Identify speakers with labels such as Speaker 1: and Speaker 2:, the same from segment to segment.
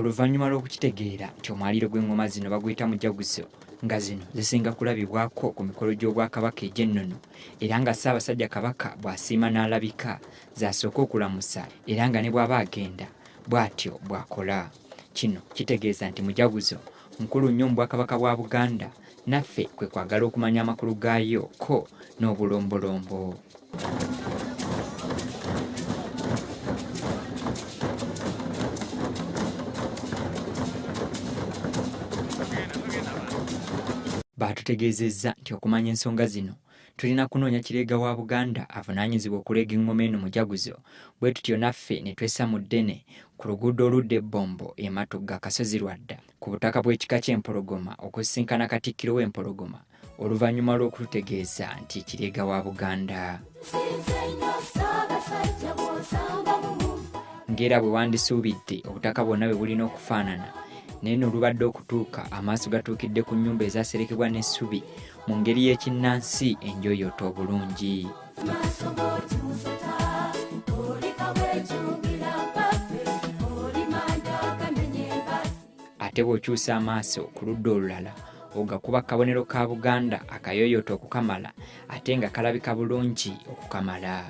Speaker 1: Oluvannyuma lw'okukitegeera nti omwaliiro gw'engoma zino baguyita mujaguzo, nga zino zisinga kulabibwako ku mikolo gy'Obwakabaka egy'ennono, era nga Ssaabasajja Kabaka bw'asiima n'alabika z'asooka okulamusa, era nga ne bw'aba agenda bw'atyo bw'akola. Kino kitegeeza nti mujaguzo nkulu nnyo mu Bwakabaka bwa Buganda, naffe kwe kwagala okumanya amakulu gaayo ko n'obulombolombo. Baatutegeezezza nti okumanya ensonga zino tulina kunoonya Kireega wa Buganda avunaanyizibwa okuleega engoma eno mujaguzo, bwe tutyo naffe ne twessa mu ddene ku luguudo oludda e Bbombo e Matugga Kasozi Lwadda ku butaka bw'ekika ky'Empologoma okusisinkana Katikkiro w'Empologoma oluvannyuma lw'okututegeeza nti Kireega wa Buganda. Ng'era bwe wandisuubidde obutaka bwonna bwe bulina okufaanana, naye nno olubadde okutuuka amaaso gatuukidde ku nnyumba ezaserekebwa n'essubi mu ngeri y'ekinnansi enjooyoote obulungi. Ate bw'okyusa amaaso ku ludda olulala ogakuba akabonero ka Buganda akayooyoote okukamala ate nga kalabika bulungi okukamala.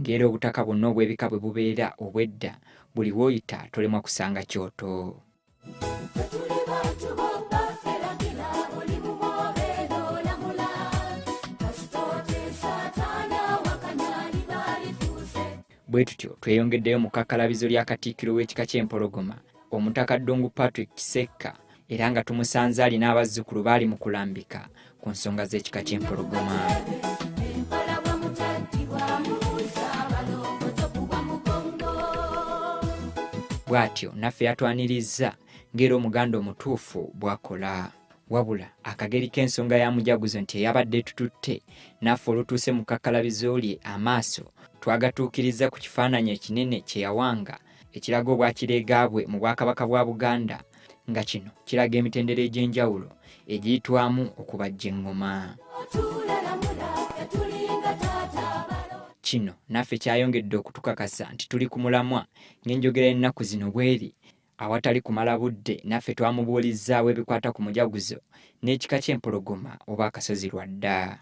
Speaker 1: Ng'era obutaka bwonna obw'ebika bwe bubeera obw'edda, buli w'oyita tolemwa kusanga kyoto. Bwe tutyo tweyongeddeyo mu kakkalabizo lya Katikkiro w'ekika ky'Empologoma, Omutaka Ddungu Patrick Kisekka, era nga tumusanze alina abazzukulu baali mu kulambika ku nsonga z'ekika ky'Empologoma. Bw'atyo naffe yatwanirizza ng'era Omuganda omutuufu bw'akola. Wabula akageri k'ensonga ya mujaguzo nti eyabadde etututte naffe olutuuse mu kakkalabizo lye amaaso twagatuukiriza ku kifaananyi ekinene kye yawanga ekiraga obwakireega bwe mu Bwakabaka bwa Buganda, nga kino kiraga emitendera egy'enjawulo egiyitwamu okubajja engoma. Kino naffe kyayongedde okutukakasa nti tuli ku mulamwa ng'enjogera y'ennaku zino bw'eri. Awatali kumala budde naffe twamubuulizzaawo ebikwata ku mujaguzo n'ekika ky'Empologoma oba Akasozi Lwadda.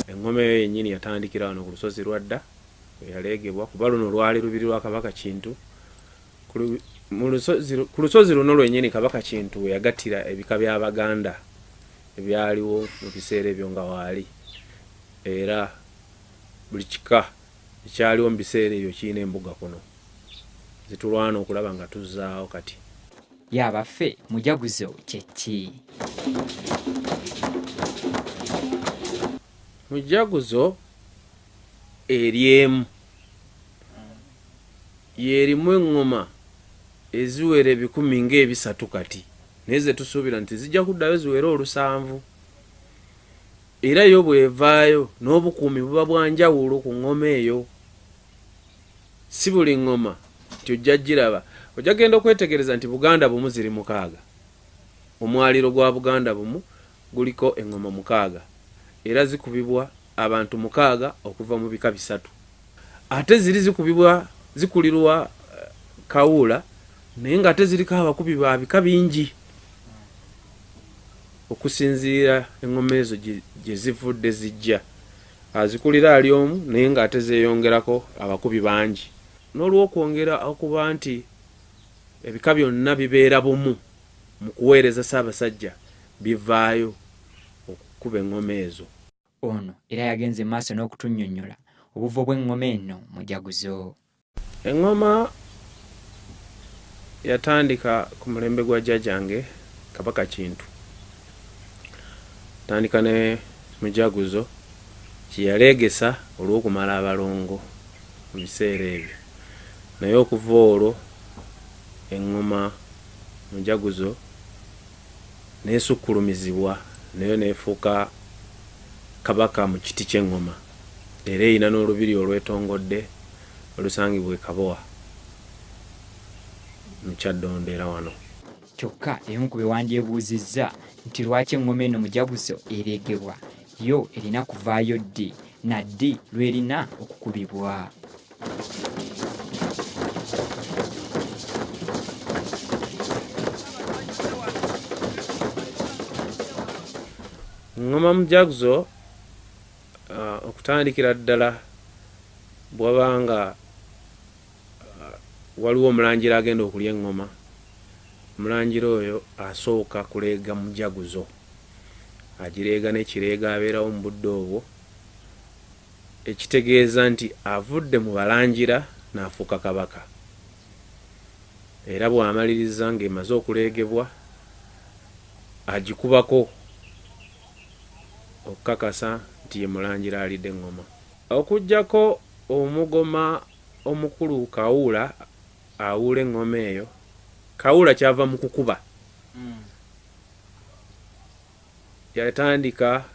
Speaker 2: Engoma eyo yennyini yatandikira wano ku lusozi Lwadda eyaleegebwa, kuba luno lwali lubiri lwa Kabaka Kintu. Ku lusozi luno lwennyini Kabaka Kintu we yagattira ebika by'Abaganda ebyaliwo mu biseera ebyo nga waali, era buli kika ekyaliwo mu biseera ebyo kirina embuga kuno zitulwana okulaba nga tuzzaawo kati.
Speaker 1: Ye abaffe mujaguzo kye ki?
Speaker 2: Mujaguzo eri emu y'erimu eŋŋoma eziwera 300 kati, naye ze tusuubira nti zijja kuddayo ziwere 7. Era yo bw'evaayo n'obukuumi buba bwa njawulo ku ŋŋoma eyo. Si buli ŋŋoma nti ojja giraba. Ojja genda okwetegereza nti Buganda bumu ziri 6. Omwaliiro gwa Buganda bumu guliko eŋŋoma 6. Era zikubibwa abantu 6 okuva mu bika 3. Ate ziri zikubibwa zikulirwa Kawuula, naye ng'ate ziriko abakubi ba bika bingi. Okusinziira eŋŋoma ezo gye zivudde zijja. Azikulira ali omu, naye ng'ate zeeyongerako abakubi bangi. N'olw'okwongera okuba nti ebika byonna bibeera bumu mu kuweereza Ssaabasajja, bivaayo okukuba eŋŋoma ezo.
Speaker 1: Ono era yagenze maaso n'okutunnyonnyola obuvo bw'eŋŋoma eno mujaguzo.
Speaker 2: Eŋŋoma yatandika ku mulembe gwa jjajjange Kabaka Kintu. Tandika ne mujaguzo kye yaleegesa olw'okumala abalongo mu biseera ebyo. Naye okuva olwo eŋŋoma mujaguzo n'esukkulumizibwa nayo n'efuuka Kabaka mu kiti ky'eŋŋoma. Era erina n'olubiri olwetongodde olusangibwa e Kabowa mu Kyaddondo era wano.
Speaker 1: Kyokka ebimu ku bye wandyebuuzizza nti lwaki eŋŋoma eno mujaguzo ereegebwa Yo erina kuvaayo ddi na ddi lw'erina okukubibwa?
Speaker 2: Ngoma mujaguzo okutandikira ddala bw'abanga waliwo omulangira agenda okulya engoma, omulangira oyo asooka kuleega mujaguzo, agireega n'ekireega abeerawo mu budde obwo, ekitegeeza nti avudde mu balangira n'afuuka kabaka. Era bw'amaliriza ng'emaze okuleegebwa agikubako okukakasa nti ye mulangira alidde engoma. Okuggyako omugoma omukulu Kawuula awuula engoma eyo, Kawuula kyava mu kukuba. Yatandika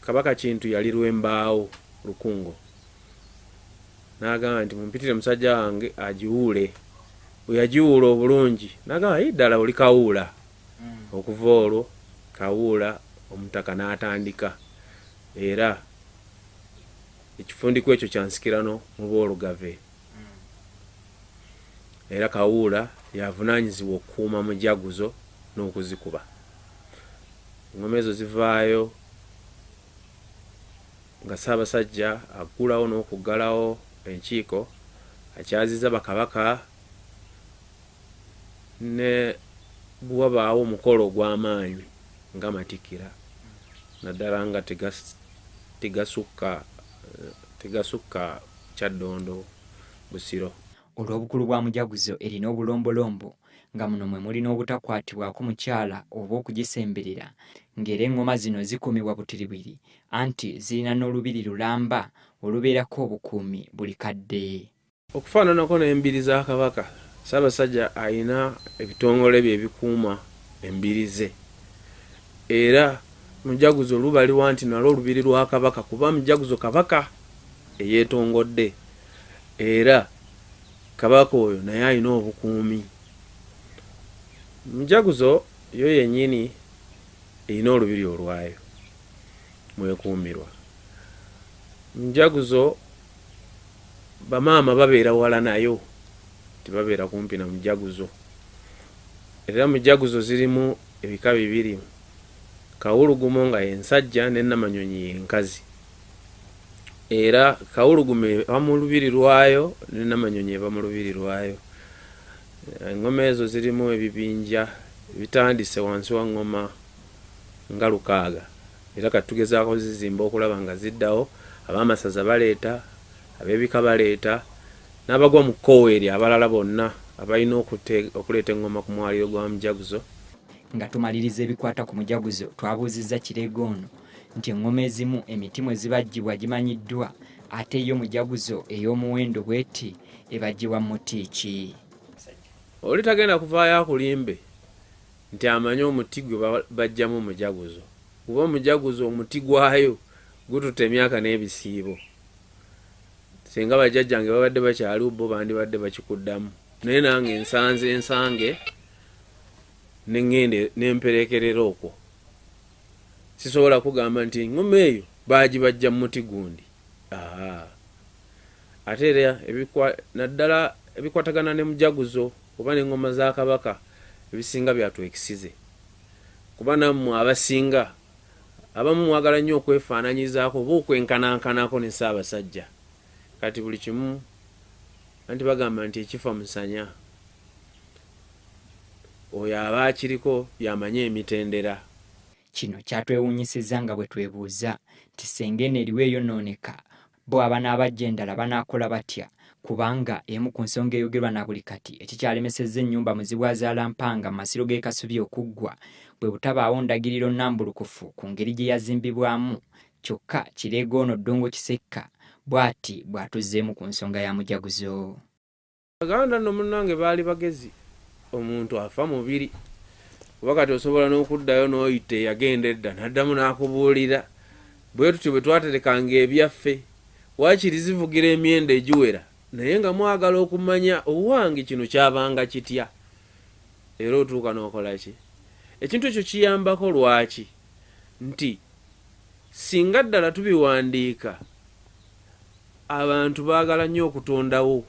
Speaker 2: Kabaka Kintu yali lw'embaawo Lukungo, n'agamba nti mumpitire musajja wange agiwuule. Bwe yagiwuula obulungi n'agamba yi ddala oli Kawuula. Okuva olwo Kawuula omutaka n'atandika, era ekifundikwa ekyo kya nsikirano mu Boolugave. Era Kawuula yavunaanyizibwa okukuuma mujaguzo n'okuzikuba. Engoma ezo zivaayo nga Ssaabasajja aggulawo n'okuggalawo enkiiko, akyaziza bakabaka ne bwewabaawo omukolo ogw'amaanyi nga matikkira, naddala nga tegasukka Kyaddondo Busiro.
Speaker 1: Olw'obukulu bwa mujaguzo erina obulombolombo nga muno mwe muli n'obutakwatibwako mukyala oba okugisemberera, ng'era engoma zino zikuumibwa butiribiri anti zirina n'olubiri lulamba olubeerako obukuumi buli kadde.
Speaker 2: Okufaananako n'embiri za Kabaka, Ssaabasajja alina ebitongole bye ebikuuma embiri ze, era mujaguzo lubaliwa nti nalwo olubiri lwa Kabaka, kuba mujaguzo Kabaka eyeetongodde, era Kabaka oyo naye alina obukuumi. Mujaguzo yo yennyini erina olubiri olwayo mwekuumirwa. Mujaguzo bamaama babeera wala nayo, tebabeera kumpi na mujaguzo. Era mujaguzo zirimu ebika bibiri, Kawulugumo nga y'ensajja ne Namanyonyi y'enkazi. Era Kawulugumo eba mu lubiri lwayo ne Namanyonyi eba mu lubiri lwayo. Engoma ezo zirimu ebibinja ebitandise wansi wa ngoma nga 6, era kati tugezaako zizimba okulaba nga ziddawo. Ab'amasaza baleeta, ab'ebika baleeta, n'abagwa mu kkowe eri abalala bonna abalina okuleeta engoma ku mwaliro gwa mujaguzo.
Speaker 1: Nga tumaliriza ebikwata ku mujaguzo, twabuuzizza Kireega ono nti engoma ezimu emiti mwe zibajjibwa gimanyiddwa, ate yo mujaguzo ey'omuwendo bw'eti ebajjibwa mu muti ki?
Speaker 2: Oli tagenda kuvaayo akulimbe nti amanyi omuti gwe bajjamu mujaguzo, kuba omujaguzo omuti gwayo gututte emyaka n'ebisiibo. Singa bajjajjange babadde bakyaliwo bo bandibadde bakikuddamu, naye nange nsanze nsange ne ŋŋende ne mperekerera okwo. Sisobola kugamba nti engoma eyo baagibajja mu muti gundi. Ate era naddala ebikwatagana ne mujaguzo oba n'engoma za Kabaka ebisinga byatwekisize, kuba nammwe abasinga abamu mwagala nnyo okwefaananyizaako oba okwenkanankanako ne Ssaabasajja. Kati buli kimu anti bagamba nti ekifa musanya, oyo aba akiriko y'amanye emitendera.
Speaker 1: Kino kyatwewuunyisizza nga bwe twebuuza nti ssenga eno eriwo eyonooneka, bo abanaabajja endala banaakola batya, kubanga emu ku nsonga eyogerwa na buli kati ekikyalemesezza ennyumba Muzibwazaalampanga mu masiro g'e Kasubi okuggwa bwe butabaawo ndagiriro nnambulukufu ku ngeri gye yazimbibwamu. Kyokka Kireega ono Ddungu Kisekka bw'ati bw'atuzzeemu ku nsonga ya mujaguzo.
Speaker 2: Baganda nno munnange baali bagezi, omuntu afa mubiri, kuba kati osobola n'okuddayo n'oyita eyagenda edda n'addamu n'akubuulira. Bwe tutyo bwe twaterekanga ebyaffe, waakiri zivugira emyenda egiwera, naye nga mwagala okumanya owange kino kyabanga kitya, era otuuka n'okola ki? Ekintu ekyo kiyambako lwaki? Nti Singa ddala tubiwandiika, abantu baagala nnyo okutondawo.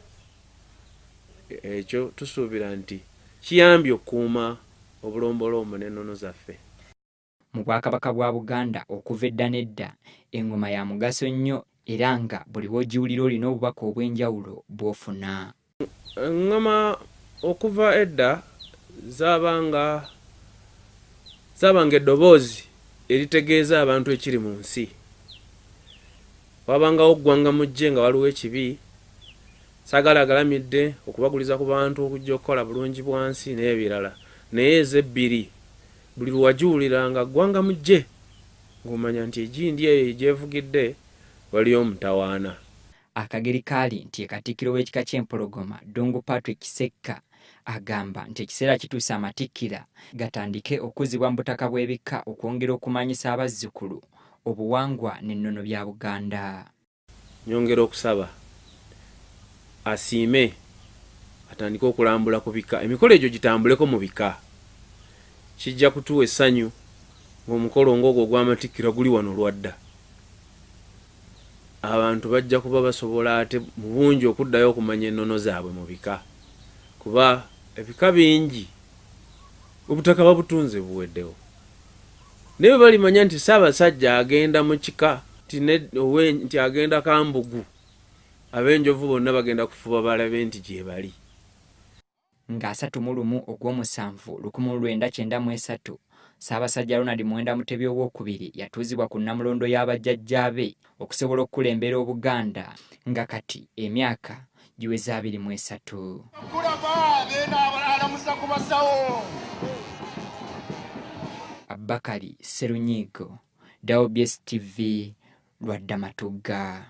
Speaker 2: Ekyo tusuubira nti kiyambye okukuuma obulombolombo n'ennono zaffe.
Speaker 1: Mu Bwakabaka bwa Buganda okuva edda n'edda, engoma ya mugaso nnyo era nga buli w'ogiwulira olina obubaka obw'enjawulo bw'ofuna.
Speaker 2: Engoma okuva edda zaabanga zaabanga eddoboozi eritegeeza abantu ekiri mu nsi. Wabangawo ggwanga mujje nga waliwo ekibi, saagala agalamidde okubaguliza ku bantu okujja okukola bulungi bwansi n'ebirala. Naye ezebbiri buli lwe wagiwuliranga ggwanga mujje ng'omanya nti egindi eyo gy'evugidde waliyo omutawaana.
Speaker 1: Akageri kaali nti ye Katikkiro w'ekika ky'Empologoma, Ddungu Patrick Kisekka agamba nti ekiseera kituuse amatikkira gatandike okuzzibwa mu butaka bw'ebika okwongera okumanyisa abazzukulu obuwangwa n'ennono bya Buganda.
Speaker 2: Nyongera okusaba asiime atandike okulambula ku bika, emikolo egyo gitambuleko mu bika. Kijja kutuwa essanyu ng'omukolo ng'ogwo ogw'amatikkira guli wano lwadda. Abantu bajja kuba basobola ate mu bungi okuddayo okumanya ennono zaabwe mu bika kuba ebika bingi obutaka babutunze buweddewo. Naye bwe balimanya nti Ssaabasajja agenda mu kika nti agenda Kambugu, ab'enjovu bonna bagenda kufuba balabe nti gyebali.
Speaker 1: Nga 31 Ogwomusanvu 1993, Ssaabasajja Ronald Muwenda Mutebi Owookubiri yatuuzibwa ku Nnamulondo ya bajjajjaabe okusobola okukulembera Obuganda nga kati emyaka giweze 23. Abakari Sserunyiigo, WBS TV, Lwadda Matugga.